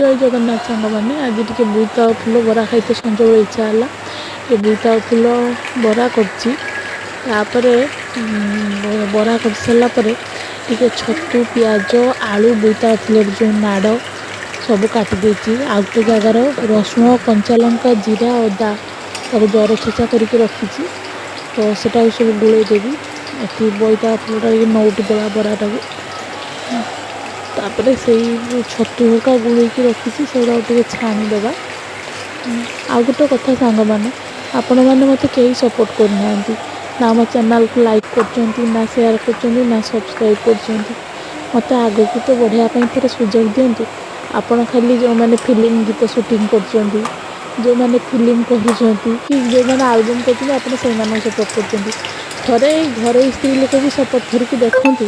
ଜୟ ଜଗନ୍ନାଥ ସାଙ୍ଗମାନେ। ଆଜି ଟିକେ ବୋଇତାଳୁ ଫୁଲ ବରା ଖାଇତେ ସଞ୍ଜବେଳେ ଇଚ୍ଛା ହେଲା। ଏ ବୋଇତାଳୁ ଫୁଲ ବରା କରିଛି। ତାପରେ ବରା କରିସାରିଲା ପରେ ଟିକେ ଛତୁ, ପିଆଜ, ଆଳୁ, ବୋଇତାଳୁ ଫୁଲର ଯେଉଁ ନାଡ଼ ସବୁ କାଟି ଦେଇଛି। ଆଉ ଗୋଟେ ଜାଗାର ରସୁଣ, କଞ୍ଚା ଲଙ୍କା, ଜିରା, ଅଦା ତାକୁ ଦର ଛେଚା କରିକି ରଖିଛି, ତ ସେଟାକୁ ସବୁ ଗୋଳେଇ ଦେବି। ଏଠି ବୋଇତାଳୁ ଫୁଲଟା ଟିକେ ନଉଟି ଦେବା ବରାଟାକୁ। ତାପରେ ସେଇ ଯେଉଁ ଛତୁ ହେରିକା ଗୋଳେଇକି ରଖିଛି, ସେଗୁଡ଼ାକୁ ଟିକେ ଛାଣିଦେବା। ଆଉ ଗୋଟେ କଥା ସାଙ୍ଗମାନେ, ଆପଣମାନେ ମୋତେ କେହି ସପୋର୍ଟ କରୁନାହାନ୍ତି। ନା ମୋ ଚ୍ୟାନେଲ୍କୁ ଲାଇକ୍ କରୁଛନ୍ତି, ନା ସେୟାର କରୁଛନ୍ତି, ନା ସବସ୍କ୍ରାଇବ୍ କରୁଛନ୍ତି। ମୋତେ ଆଗକୁ ତ ବଢ଼ିବା ପାଇଁ ଥରେ ସୁଯୋଗ ଦିଅନ୍ତୁ। ଆପଣ ଖାଲି ଯେଉଁମାନେ ଫିଲ୍ମ ଗୀତ ସୁଟିଂ କରୁଛନ୍ତି, ଯେଉଁମାନେ ଫିଲ୍ମ କରୁଛନ୍ତି କି ଯେଉଁମାନେ ଆଲବମ୍ କରୁଛନ୍ତି, ଆପଣ ସେଇମାନଙ୍କୁ ସପୋର୍ଟ କରୁଛନ୍ତି। ଥରେ ଏଇ ଘରୋଇ ସ୍ତ୍ରୀ ଲୋକକୁ ସପୋର୍ଟ କରିକି ଦେଖନ୍ତୁ।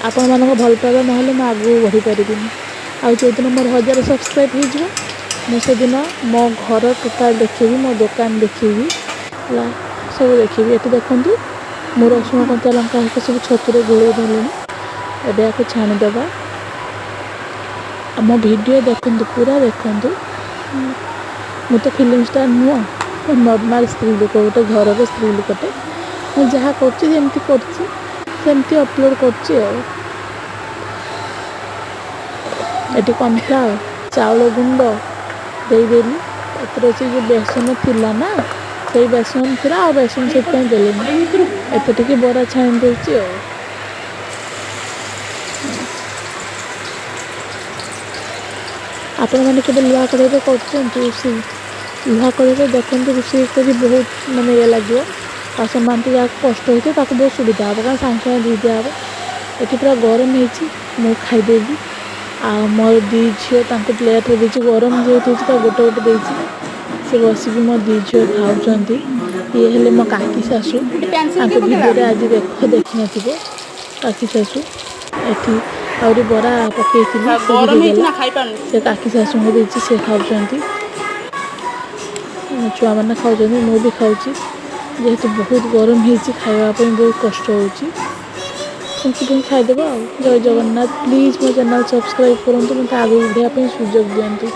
ଆପଣମାନଙ୍କ ଭଲ ପାଇବା ନହେଲେ ମୁଁ ଆଗକୁ ବଢ଼ିପାରିବିନି। ଆଉ ଯେଉଁଦିନ ମୋର 1000 ସବସ୍କ୍ରାଇବ୍ ହେଇଯିବ, ମୁଁ ସେଦିନ ମୋ ଘର ଟୋଟାଲ୍ ଦେଖେଇବି, ମୋ ଦୋକାନ ଦେଖେଇବି, ହେଲା, ସବୁ ଦେଖେଇବି। ଏଠି ଦେଖନ୍ତୁ, ମୁଁ ରସୁଣ, କଞ୍ଚା ଲଙ୍କା ହେରିକା ସବୁ ଛତୁରେ ଗୋଳେଇ ଦେଲିଣି। ଏବେ ୟାକୁ ଛାଣିଦେବା। ଆମ ଭିଡ଼ିଓ ଦେଖନ୍ତୁ, ପୁରା ଦେଖନ୍ତୁ। ମୁଁ ତ ଫିଲ୍ମ ଷ୍ଟାର୍ ନୁହଁ, ନର୍ମାଲ୍ ସ୍ତ୍ରୀ ଲୋକ, ଗୋଟେ ଘରର ସ୍ତ୍ରୀ ଲୋକଟେ। ମୁଁ ଯାହା କରୁଛି, ଯେମିତି କରୁଛି, ସେମିତି ଅପଲୋଡ଼ କରୁଛି। ଆଉ ଏଠି କର୍ଣ୍ଣଫ୍ଲାୱାର, ଚାଉଳ ଗୁଣ୍ଡ ଦେଇଦେଲି। ଏଥିରେ ସେ ଯେଉଁ ବେସନ ଥିଲା ନା, ସେଇ ବେସନ ଥିଲା, ଆଉ ବେସନ ସେଥିପାଇଁ ଦେଲିନି। ଏତେ ଟିକେ ବରା ଛାଣି ଦେଉଛି। ଆଉ ଆପଣମାନେ କେବେ ଲୁହା କଢ଼େଇରେ କରୁଛନ୍ତି ରୋଷେଇ? ଲୁହା କଢ଼େଇରେ ଦେଖନ୍ତୁ ରୋଷେଇ କରି ବହୁତ ମାନେ ଇଏ ଲାଗିବ। ଆଉ ସେମାନେ ତ ଯାହାକୁ କଷ୍ଟ ହେଇଥିବ, ତାକୁ ବହୁତ ସୁବିଧା ହେବ, କାରଣ ସାଙ୍ଗେ ସାଙ୍ଗେ ଧୋଇ ଦିଆହେବ। ଏଠି ପୁରା ଗରମ ହେଇଛି, ମୁଁ ଖାଇଦେବି। ଆଉ ମୋର ଦୁଇ ଝିଅ, ତାଙ୍କୁ ପ୍ଲେଟ୍ରେ ଦେଇଛି। ଗରମ ଯେହେତୁ ହେଇଛି, ତାକୁ ଗୋଟେ ଗୋଟେ ଦେଇଛି। ସେ ବସିକି ମୋ ଦୁଇ ଝିଅ ଖାଉଛନ୍ତି। ଇଏ ହେଲେ ମୋ କାକି ଶାଶୁ। ତାଙ୍କ ଭିଡ଼ିଓରେ ଆଜି ଦେଖିନଥିବ କାକି ଶାଶୁ। ଏଠି ଆହୁରି ବରା ପକେଇଥିଲି, ସେ ବି ଗରମ ହେଇଛି ହେଇଗଲା। ନା, ଖାଇପାରୁନି। ସେ କାକି ଶାଶୁଙ୍କୁ ଦେଇଛି, ସେ ଖାଉଛନ୍ତି। ଛୁଆମାନେ ଖାଉଛନ୍ତି, ମୁଁ ବି ଖାଉଛି। ଯେହେତୁ ବହୁତ ଗରମ ହେଇଛି, ଖାଇବା ପାଇଁ ବହୁତ କଷ୍ଟ ହେଉଛି, ଫୁଙ୍କି ଫୁଙ୍କି ଖାଇଦେବା। ଆଉ ଜୟ ଜଗନ୍ନାଥ। ପ୍ଲିଜ୍ ମୋ ଚ୍ୟାନେଲ୍ ସବସ୍କ୍ରାଇବ୍ କରନ୍ତୁ, ମୋତେ ଆଗକୁ ବଢ଼ିବା ପାଇଁ ସୁଯୋଗ ଦିଅନ୍ତୁ।